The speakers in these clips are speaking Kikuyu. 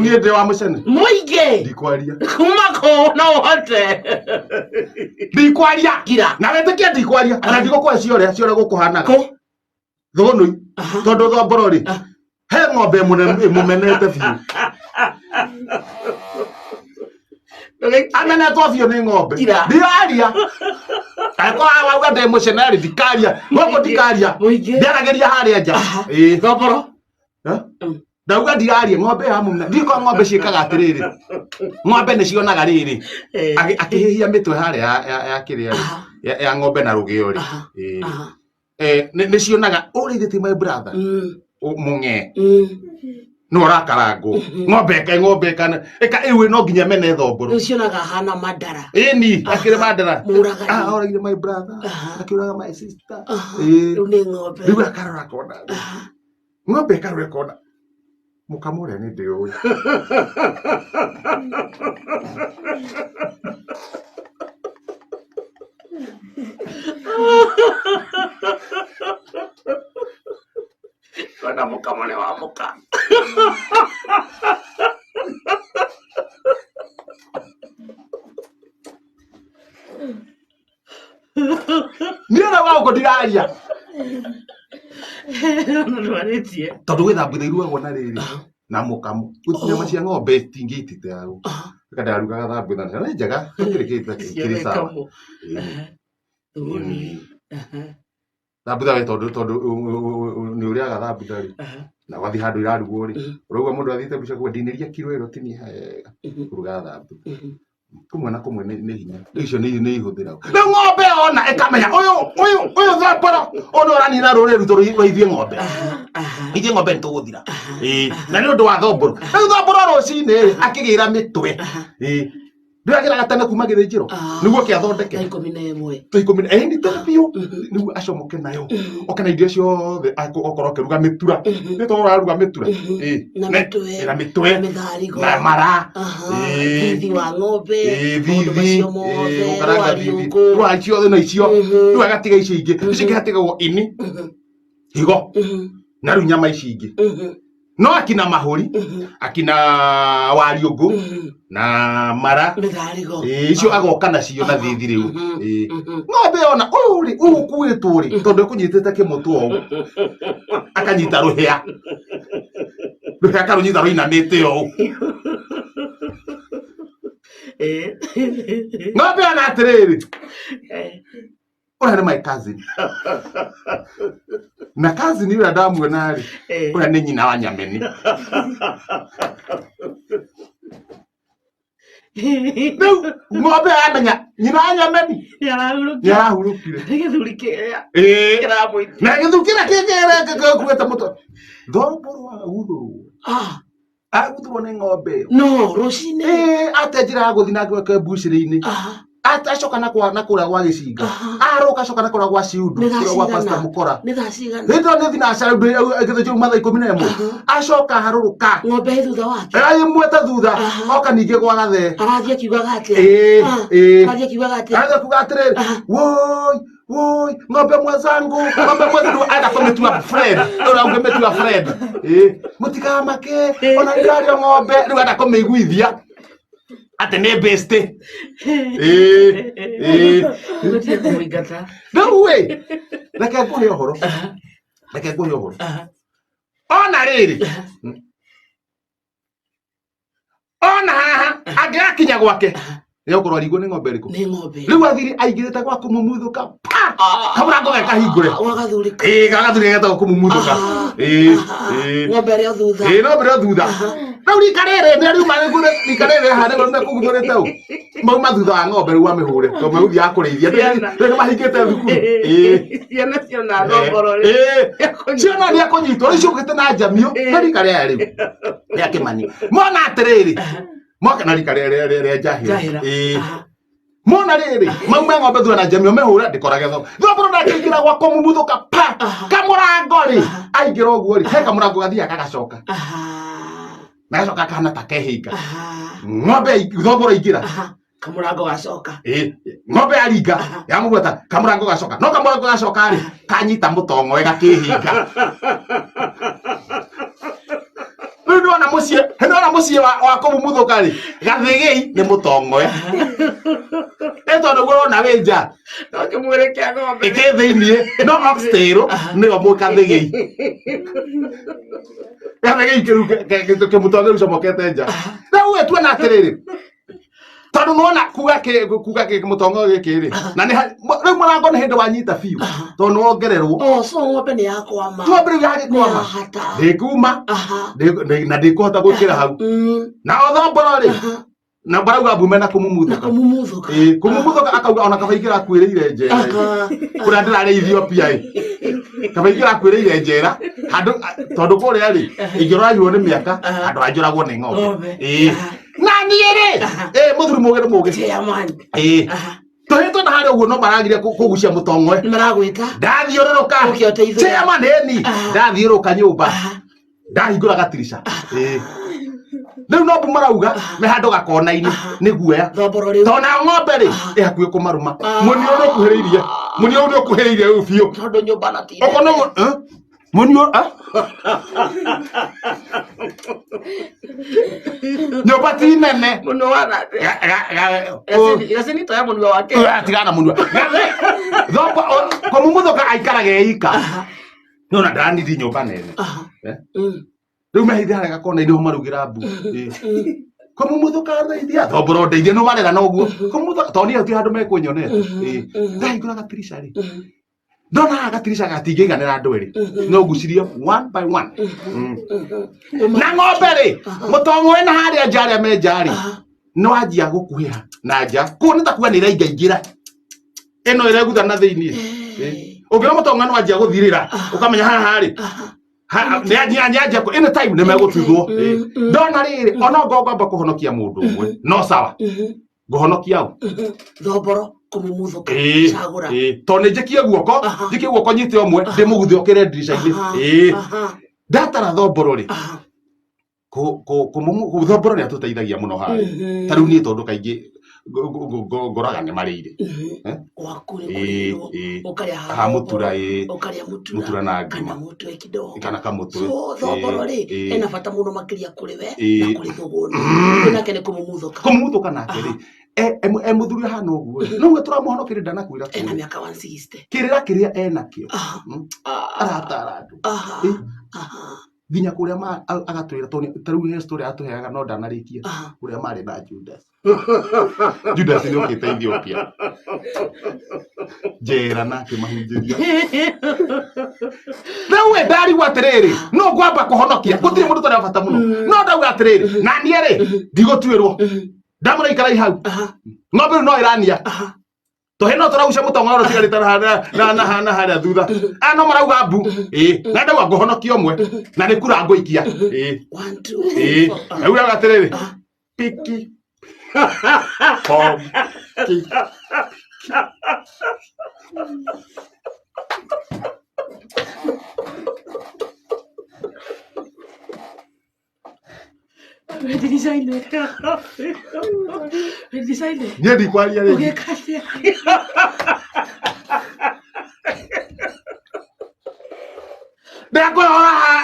Niĩ ndĩ wa mũcene. Mũingĩ. Ndikwaria. Kuma kũu no ũhote. Ndikwaria. Kira. Na wetĩkia ndikwaria. Ona ndigũkũhe ciore ciore gũkũhanaga. Kũ? Thũnũi. Aha. Tondũ thomboro rĩ. Ah. He ng'ombe ĩmũmenete biũ. Amenetwo biũ nĩ ng'ombe. Kira. Ndiraria. Angĩkorwo wauga ndĩ mũcene rĩ ndikaria. Gũkũ ndikaria. Mũingĩ. Ndiaragĩria harĩa nja. Aha. Ĩĩ. Thomboro. Eh? Mm. Ndauga ndiraria ng'ombe ya mumna. Ndiko ng'ombe ciĩkaga atĩrĩrĩ. Ng'ombe nĩ cionaga rĩrĩ. Eh. Akĩhĩhia mĩtwe harĩa ya kĩrĩa rĩ. Aha. Ya ng'ombe na rũgĩo rĩ. Aha. Ĩĩ. Aha. Eh, nĩ cionaga ũrĩithĩtie my brother. Mũng'e. No ũrakarangwo. Ng'ombe ĩka ng'ombe ĩka ĩka ĩu no nginya mene thomboro. Rĩu cionaga hana mandara. Ĩni akĩrĩ mandara. Mũragani. Ah, oragire my brother. Aha. Akĩũraga my sister. Aha. Ĩĩ. Rĩu nĩ ng'ombe. Rĩu akarora akona. Aha. Ng'ombe ĩkarora ĩkona. Mũkamo ũrĩa nĩ ndĩũĩ. Ona mũkamo nĩ wa mũka. Niĩ na gũkũ ndiraria. Ona ndwarĩtie. Tondũ gwĩ thambutha irugagwo na rĩrĩ na mũkamo. Gũtirĩ nyama cia ng'ombe itingĩitĩte hau. Reka ndarugaga thambutha na nĩ njega gũtirĩ kĩndũ kĩrĩ sawa. Mĩkamo. Ĩĩ. Thambutha we tondũ tondũ nĩ ũrĩaga thambutha rĩ na ũgathiĩ handũ irarugwo rĩ ũraigua mũndũ athiĩte mbica kuga ndinĩria kiro ĩro tinie wega kũruga thambutha. Kũmwe na kũmwe nĩ hinya. Rĩu icio nĩ ihũthĩragwo. Rĩu ng'ombe ona ĩkamenya ũyũ ũyũ ũyũ thambara ũyũ nĩ ũranina rũrĩrĩ rwitũ rwa ithuĩ ng'ombe. Ithuĩ ng'ombe nĩ tũgũthira. Ĩĩ na nĩ ũndũ wa thomboro. Rĩu thomboro rũcinĩ rĩ akĩgĩra mĩtwe. Ĩĩ ndĩragĩraga tene kuma gĩthĩnjĩro nĩguo oke athondeke. Thaa 11. Thaa ikũmi na ĩni tene biũ nĩguo acomoke nayo oke na irio ciothe okorwo akĩruga mĩtura nĩ tondũ ũraruga mĩtura. Ĩĩ. Na mĩtwe. Na mĩtwe. Na mĩtharigo. Na mara. Aha. Ĩĩ. Thithi wa ng'ombe. Ĩĩ, Maũndũ thithi. macio mothe. Ĩĩ, gũkaranga thithi. Rwariũngũ. Rwa ciothe na icio. Rĩu agatiga icio ingĩ. Icio ingĩ hatigagwo ini, higo na rĩu nyama ici ingĩ. No akina mahũri, akina wariũngũ na mara. Mĩtharigo. Ĩĩ, icio agoka nacio na thithi rĩu. Ĩĩ. Ng'ombe ona ũyũ rĩ, ũyũ ũkuĩtwo rĩ, tondũ ekũnyitĩte kĩmũtwe ũũ. Akanyita rũhĩa. Rũhĩa akarũnyita rũinamĩte ũũ. Ng'ombe ona atĩrĩrĩ, ũrĩa nĩ my cousin. Na cousin ũrĩa ndamuona rĩ, ũrĩa nĩ nyina wa Nyameni. Rĩu ng'ombe yamenya nyina wa Nyameni nĩ arahurũkire. Nĩ gĩthuri kĩrĩa Ĩĩ. kĩramũitia. Na gĩthuri kĩrĩa kĩngĩ gĩkuĩte mũtwe. Thomboro aguthũrwo. Ah, Aguthũrwo nĩ ng'ombe ĩyo. no rũcinĩ. Ĩĩ, ate njĩra ya gũthiĩ na gwake mbucĩrĩ-inĩ. Aha, Ate acoka na kwa na kũrĩa gwa gĩcinga. Aha. Arũka acoka na kũrĩa gwa ciundu, Nĩ thaa kũrĩa gwa cigana? Pastor Mũkora. Nĩ thaa cigana? Hĩndĩ ĩyo nĩ thinacara gĩthĩnjĩro mathaa 11. Acoka harũrũka. Ng'ombe ĩ thutha wake. Ĩmwete thutha. Aha. Oka ningĩ gwa gathee. Arathiĩ akiugaga atĩa? Ĩĩ, Ah, ĩĩ. Arathiĩ akiugaga atĩa? Arathiĩ akiuga atĩrĩrĩ, Aha. woi, woi, ng'ombe mwenzangu, ng'ombe mwenzangu, enda kũmĩtua friend, ũrĩa ũngĩmĩtua friend. Ĩĩ, mũtikamake, ona nĩ ndĩrarĩa ng'ombe, rĩu enda kũmĩiguithia atĩ nĩ bestie. Ĩĩ, ĩĩ. Ũbatiĩ kũmũingata. Rĩu ĩ, reke ngũhe ũhoro, reke ngũhe ũhoro. Aha. Ona rĩrĩ, ona haha angĩgakinya gwake nĩgũkorwo arigwo nĩ ng'ombe ĩrĩkũ. Nĩ ng'ombe. Rĩu athiri aingĩrĩte gwa kũmumuthũka pa kamũrango ge kahingũre. Gwagathuri. Ĩĩ gagathuri getagwo kũmumuthũka. Ĩĩ ĩĩ. Ng'ombe ĩrĩa thutha. Ĩĩ no mbere thutha. Rĩu rika rĩrĩ nĩ riuma rika rĩrĩ haha nĩguo mekũguthũrĩte ũũ. Mauma thutha wa ng'ombe rĩu amĩhũre tondũ megũthiaga kũrĩithia. Ciana. Rĩu nĩ mahingĩte thukuru. Ĩĩ. Ciana ciona thomboro rĩ. Ĩĩ. Ciana nĩ akũnyitwo rĩu ciũkĩte na njamio nĩ rika rĩaya rĩu rĩa kĩmani. Mona atĩrĩrĩ moka na rika rĩa rĩa rĩa njahĩra. Njahĩra. Ĩĩ. Aha. Mona rĩrĩ mauma ng'ombe thutha na njamio mĩhũre ndĩkorage tho. Thomboro ndangĩingĩra gwa kũmumuthũka pa Aha. kamũrango rĩ aingĩra ũguo rĩ he kamũrango gathiaga gagacoka Aha. na gacoka kahana ta kehinga. Aha. Ng'ombe thomboro aingĩra. Aha. Kamũrango gacoka. Ĩĩ, ng'ombe yaringa yamũgweta kamũrango gacoka no kamũrango gacoka rĩ kanyita mũtongoe gakĩhinga. Rĩu Rĩu nĩwona mũciĩ, nĩwona mũciĩ wa kũmumuthũka rĩ, gathĩgĩi nĩ mũtongoe. Ĩ tondũ guo ũrona wĩ nja, No kĩmwĩrĩ kĩa ng'ombe. ĩkĩ thĩiniĩ, no oxtail nĩyo mũkathĩgĩi. Gathĩgĩi kĩu kĩmũtongoe gĩcomokete nja. Rĩu we tuona atĩrĩrĩ, tondũ nĩwona kuga kĩmũtongo gĩkĩ rĩ, na nĩ rĩu mũrango nĩ hĩndĩ wanyita biũ, tondũ nĩwongererwo. Oh, so ng'ombe nĩ yakwama. Ng'ombe rĩu Nĩ yagĩkwama. yahata. Ndĩkuma, Aha. na ndĩkũhota gwĩkĩra hau. Na o thomboro rĩ, na barauga mbume na Na kũmumuthũka. kũmumuthũka. Ĩĩ, kũmumuthũka akauga ona kaba ingĩrakuĩrĩire njera. Aha. Kũrĩa ndĩrarĩ Ethiopia ĩ. Kaba ingĩrakuĩrĩire njera, handũ tondũ kũrĩa rĩ, ingĩroragirwo nĩ mĩaka, handũ hanjũragwo nĩ ng'ombe. Ng'ombe. Ĩĩ. Aha. Na niĩ rĩ, ĩ mũthuri mũgĩ nĩ mũgĩ. Chairman. Ĩĩ. Aha. Tũhĩtwo na harĩa ũguo no maragire kũgucia mũtong'oe. Nĩ maragwĩta. Ndathiũrũrũka. Ũke ũteithũre. Chairman ĩni. Aha. Ndathiũrũrũka nyũmba. Aha. Ndahingũra gatirisha. Ĩĩ. Rĩu no mbu marauga me handũ gakona-inĩ nĩ guoya. Thomboro rĩu. Tondũ nayo ng'ombe rĩ ĩ hakuhĩ kũmarũma. Mũni ũyũ nĩ ũkuhĩrĩirie. Mũni ũyũ nĩ ũkuhĩrĩirie rĩu biũ. Tondũ nyũmba na ti. Okorwo no mũni ũyũ nyũmba ti nene. Mũno wa nate. Gacini toya mũnua wake. Tigana mũnua. Thombo kũmumuthũka aikaraga eika. Nona ndanidi nyũmba nene. Aha. Eh? Rĩu mehithe harĩa gakona-inĩ ho marugĩra mbu. Ĩĩ. Kũmumuthũka ndeithia thomboro ndeithia nĩ marera na ũguo. Kũmumuthũka tondũ niĩ hatirĩ handũ mekũnyonete. Ĩĩ. Ndahingũra gatirisha rĩ. Ndona haha gatirisha gatingĩiganĩra andũ erĩ. No ngucirie one by one. Na ng'ombe rĩ, mũtong'oe na harĩa nja arĩa me nja rĩ, nĩ wanjia gũkuhĩha na nja. Kũu nĩ ta kuga nĩ ĩraingaingĩra. Ĩno ĩregutha na thĩiniĩ. Ĩĩ. Ũngĩona mũtong'oe nĩ wanjia gũthirĩra, ũkamenya haha rĩ, nĩ anjia any time nĩ megũtuthwo. Ĩĩ. Ndona rĩrĩ, ona ngorwo ngwamba kũhonokia mũndũ ũmwe, no sawa. Ngũhonokia ũ? Thomboro kũmumuthũka. Ĩĩ, Cagũra. ĩĩ. Tondũ nĩ njikie guoko, Aha. njikie guoko nyite ũmwe, ndĩmũguthe ũkĩre ndirica-inĩ. Aha. Ĩĩ. Aha. Ndatara thomboro rĩ, Aha. Thomboro nĩ atũteithagia mũno harĩa. Ta rĩu niĩ tondũ kaingĩ ngoraga nĩ marĩire. Eh? Gwaku nĩ Ĩĩ, kũrĩirwo. ĩĩ. Ũkarĩa Ha ha mũtura ĩĩ. Ũkarĩa mũtura. Mũtura na Kana ngima. mũtwe kidogo. Kana kamũtwe. So thomboro rĩ Ĩĩ, ĩĩ. ena bata mũno makĩria kũrĩ we Ĩĩ. na kũrĩ thũgũnĩ. Ũyũ nake nĩ kũmumuthũka. Kũmumuthũka nake rĩ, e mũthuri ahana ũguo rĩ, no uge tũramũhonokeria ndanakwĩra Ena kũrĩ. mĩaka 160. Kĩrĩra kĩrĩa enakĩo. Aha. Aratara andũ. Aha. Ĩĩ. Aha. Nginya kũrĩa agatwĩra tondũ ta rĩu he story atũheaga no ndanarĩkia. Aha. Kũrĩa marĩ na Judas. Judas nĩ okĩte Ethiopia. Njera na akĩmahunjĩria. Rĩu we ndarigwo atĩrĩrĩ, no ngwamba kũhonokia, gũtirĩ mũndũ ũtarĩ wa bata mũno. No ndauga atĩrĩrĩ, na niĩ rĩ, ndigũtuĩrwo. Ndamũra ikarai hau. Aha. Ng'ombe rĩu no ĩrania. Aha. Tũhĩ no tũragucia mũtong'oro ũtigarĩte na harĩa thutha. Aya no marauga mbu. Ĩĩ. Na ndauga ngũhonokia ũmwe. Na nĩ kura ngũikia. Ĩĩ. 1 2 Ĩĩ. 3 4. Rĩu rauga atĩrĩrĩ, piki pom ki. Ndirica-inĩ. Ndirica-inĩ. Niĩ ndikwaria rĩngĩ. Ũgĩka atĩa? Ndakũrora haha.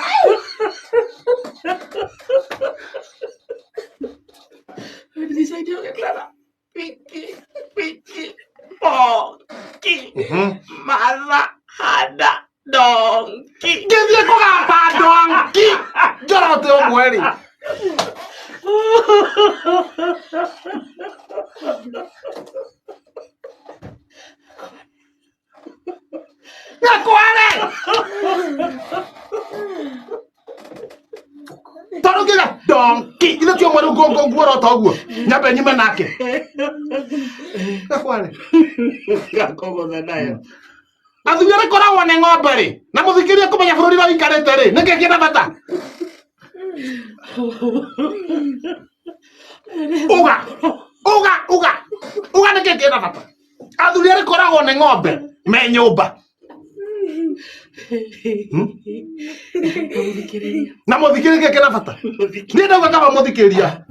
Ndirica-inĩ ũgĩtara. Piki, piki, ponki. Matha, handa, donki. Ngĩthiĩ kũgamba donki. Njorote ũmwe rĩ. Nyakware! Tondũ ngĩga donki. Ithe ti ũmwe rĩu nguorota ũguo. Nyambe nyume nake. Nyakware. Ngakũgũtha nayo. Athuri arĩa koragwo nĩ ng'ombe rĩ, na mũthikĩrie kũmenya bũrũri ũrĩa ũikarĩte rĩ, nĩkĩ kĩna bata? Uga, uga, uga, uga nĩkĩ kĩna bata? Athuri arĩa koragwo nĩ ng'ombe me nyũmba. Mũthikĩrĩria. Na mũthikĩrĩria kĩna bata? Niĩ ndauga kaba mũthikĩrĩria.